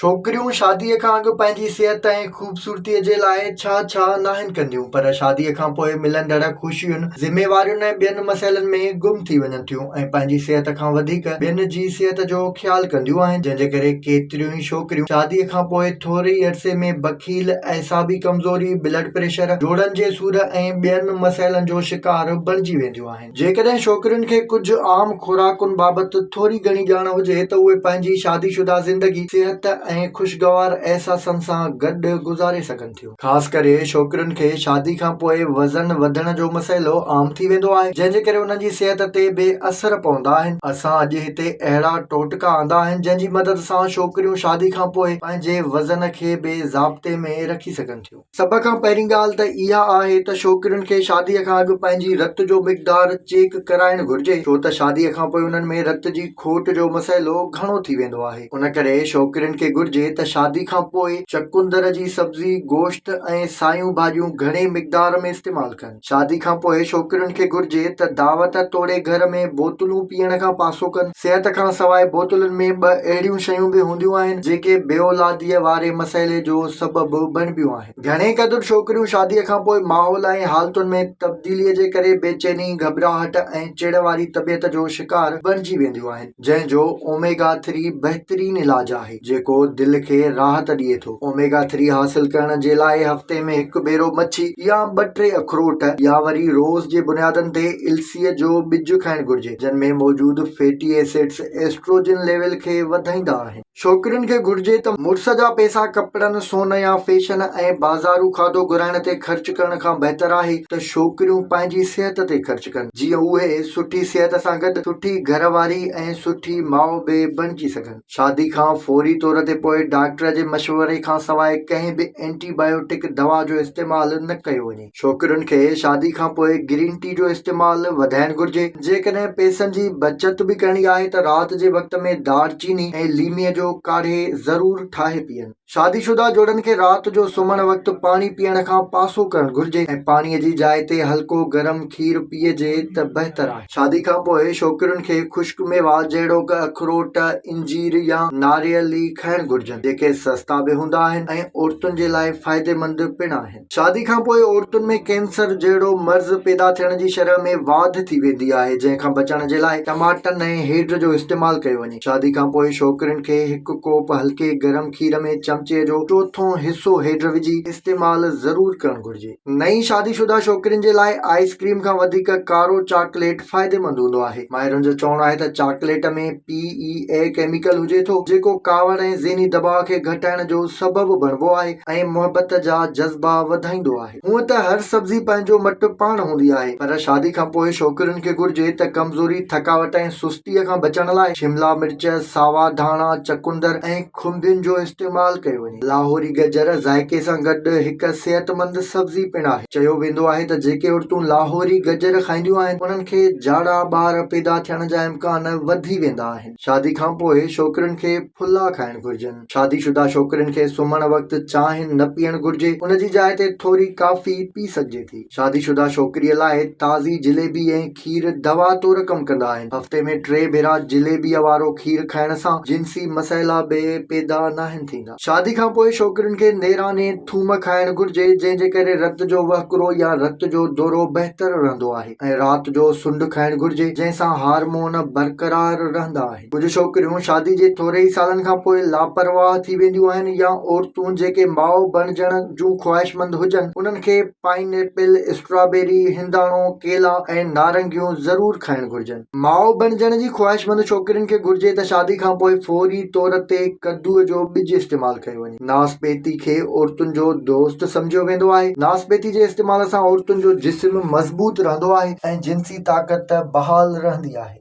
ڇوڪريون شاديء کان اڳ پنهنجي صحت ۽ خوبصورتيء جي لاء ڇا ڇا ناهن ڪنديون پر شاديء کان پوء ملندڙ خوشين، ذميوارين ۽ ٻين مسئلن ۾ گم ٿي وڃن ٿيون ۽ پنهنجي صحت کان وڌيڪ ٻين جي صحت جو خيال ڪنديون آهن جنهن جي ڪري ڪيتريون ئي ڇوڪريون شاديء کان پوء ٿوري ئي عرصي ۾ بخيل، اعصابي ڪمزوري، بلڊ پريشر، جوڙن جي سور ۽ ٻين مسئلن جو شڪار بڻجي وينديون آهن. جيڪڏهن ڇوڪرين کي ڪجهه عام خوراڪن بابت ٿوري گهڻي ڄاڻ هجي ته اهي پنهنجي شادي شده زندگي صحت ۽ خوشگوار احساسن سان گڏ گذاري سگهن ٿيون. خاص ڪري ڇوڪرين کي شادي کان پوء وزن وڌڻ جو مسئلو عام ٿي ويندو آهي جنهن جي ڪري انهن جي صحت تي به اثر پوندا آهن. اسان اڄ هتي اهڙا ٽوٽڪا آندا آهن جنهن جي مدد سان ڇوڪريون شادي کان پوء پنهنجي وزن کي به ضابطي ۾ رکي سگهن ٿيون. سڀ کان پهرين ڳالهه ته اها آهي ته ڇوڪرين کي شاديء کان اڳ پنهنجي رت جو مقدار چيڪ ڪرائڻ گهرجي، ڇو ته شاديء کان پوء انهن ۾ رت جي کوٽ جو مسئلو گهڻو ٿي ويندو آهي. ان ڪري ڇوڪرين کي گهرجي ته شادي کان پوء چقندر جي سبزي، گوشت ۽ سايون ڀاڄيون گهڻي مقدار ۾ استعمال ڪن. شادي کان پوء ڇوڪرين کي گهرجي ته دعوت توڙي گهر ۾ بوتلون پيئڻ کان پاسو ڪن. صحت کان سواء بوتلن ۾ ٻه اهڙيون شيون به هونديون آهن، جيڪي بي اولاديء واري مسئلي جو سبب بڻبيون آهن. گهڻي قدر ڇوڪريون شاديء کان پوء ماحول ۽ حالتن ۾ تبديليء جي ڪري بيچيني، گهٻراهٽ ۽ چڙ واري طبيعت جو شڪار بڻجي وينديون آهن، جنهن جو اوميگا ٿري بهترين علاج آهي، جيڪو دل کي راحت ڏئي ٿو. اوميگا ٿري حاصل ڪرڻ جي لاء هفتي ۾ هڪ ڀيرو مڇي يا ٻه ٽي اکروٽ يا وري روز جي بنيادن تي السيء جو ٻج کائڻ گهرجي، جن ۾ موجود فيٽي ايسڊز ايسٽروجن ليول کي وڌائيندا آهن. ڇوڪرين کي گهرجي ته مڙس جا پئسا ڪپڙن، سون يا فيشن ۽ بازارو کاڌو گهرائڻ تي خرچ ڪرڻ کان بهتر آهي ته ڇوڪريون پنهنجي صحت تي خرچ ڪن، جيئن اهي سٺي صحت سان گڏ سٺي گهر واري ۽ سٺي ماء به بڻجي سگهن. شادي کان فوري طور تي پوء ڊاڪٽر جي مشوري کان سواء ڪنهن به اينٽي بايوٽڪ دوا جو استعمال نه ڪيو وڃي. ڇوڪرين کي شادي کان پوء گرين ٽي جو استعمال وڌائڻ گهرجي. جيڪڏهن پئسن جي بچت به ڪرڻي آهي ته رات جي وقت ۾ دارچيني ۽ ليمي جو ڪاڙهي ضرور ٺاهي پيئن. شادي شده جوڙن کي رات جو سمهڻ وقت پاڻي پيئڻ کان پاسو ڪرڻ گهرجي ۽ پاڻي جي جاء تي هلڪو گرم کير پيئجي ته بهتر آهي. شادي کان پوء ڇوڪرين کي خشڪ ميوا جهڙوڪ اخروٽ، انجير يا ناريل ئي کائڻ گهرجن، جيڪي سستا به هوندا آهن ۽ عورتن جي لاء فائديمند پڻ آهن. شادي کان پوء عورتن ۾ ڪينسر جهڙو مرض پيدا ٿيڻ جي شرح ۾ واڌ ٿي ويندي آهي، جنهن کان بچڻ جي لاء ٽماٽن ۽ هيڊ جو استعمال ڪيو وڃي. شادي کان پوء ڇوڪرين کي هڪ ڪوپ هلڪي گرم کير ۾ چمچي جو چوٿون حصو هيڊ وجهي استعمال ضرور ڪرڻ گهرجي. نئين شادي شده ڇوڪرين جي لاء آئس ڪريم کان وڌيڪ ڪارو چاڪليٽ فائديمند هوندو آهي. ماهرن جو چوڻ آهي ته چاڪليٽ ۾ پي اي اي ڪيميڪل هجي ٿو، جيڪو ڪاوڙ ۽ ذهني دٻاء کي گهٽائڻ جو سبب بڻبو آهي. ۽ محبت جا جذبا وڌائيندو آهي. هونء ته هر سبزي پنهنجو مٽ پاڻ هوندي آهي، پر شادي کان پوء ڇوڪرين کي گهرجي ته ڪمزوري، ٿڪاوٽ ۽ سستيء کان بچڻ لاء شملا مرچ، ساوا ڌاڻا، چقندر ۽ کنڀين جو استعمال ڪيو وڃي. لاهوري گجر ذائقي سان گڏ هڪ صحتمند سبزي پڻ آهي. چيو ويندو آهي ته جيڪي عورتون لاهوري گجر کائينديون آهن، انهن کي جاڙا ٻار پيدا ٿيڻ جا امڪان وڌي ويندا آهن. شادي کان پوء ڇوڪرين کي ڦلا کائڻ گهرجن. شادي شده ڇوڪرين کي سمهڻ وقت چانهه نه پيئڻ گهرجي، ان جي جاء تي ٿوري ڪافي پي سگهجي ٿي. شادي شده ڇوڪريء لاء تازي جليبي ۽ کير دوا طور ڪم ڪندا آهن. هفتي ۾ ٽي ڀيرا جليبيء وارو کير کائڻ سان جنسي مسئلا به پيدا ناهن ٿيندا. شادي کان پوء ڇوڪرين کي نيراني ٿوم کائڻ گهرجي، جنهن جي ڪري رت جو وهڪرو يا رت جو دورو بهتر رهندو آهي ۽ رات جو سنڍ کائڻ گهرجي، جنهن سان هارمون برقرار رهندا آهن. ڪجهه ڇوڪريون شادي جي ٿوري ئي سالن کان پوء لاپرواهه ٿي وينديون آهن يا عورتون جيڪي ماء بڻجڻ جون خواهشمند هجن، انهن کي پائن ايپل، اسٽرابيري، هنداڻو، ڪيلا ۽ نارنگيون ضرور کائڻ گهرجن. ماء بڻجڻ جي خواهشمند ڇوڪرين کي گهرجي ته شادي کان پوء فوري طور تي ڪدوء جو ٻج استعمال ڪيو وڃي. ناسپيتي کي عورتن جو دوست سمجهيو ويندو آهي. ناسپيتي جي استعمال سان عورتن جو جسم مضبوط رهندو آهي ۽ جنسي طاقت بحال رهندي آهي.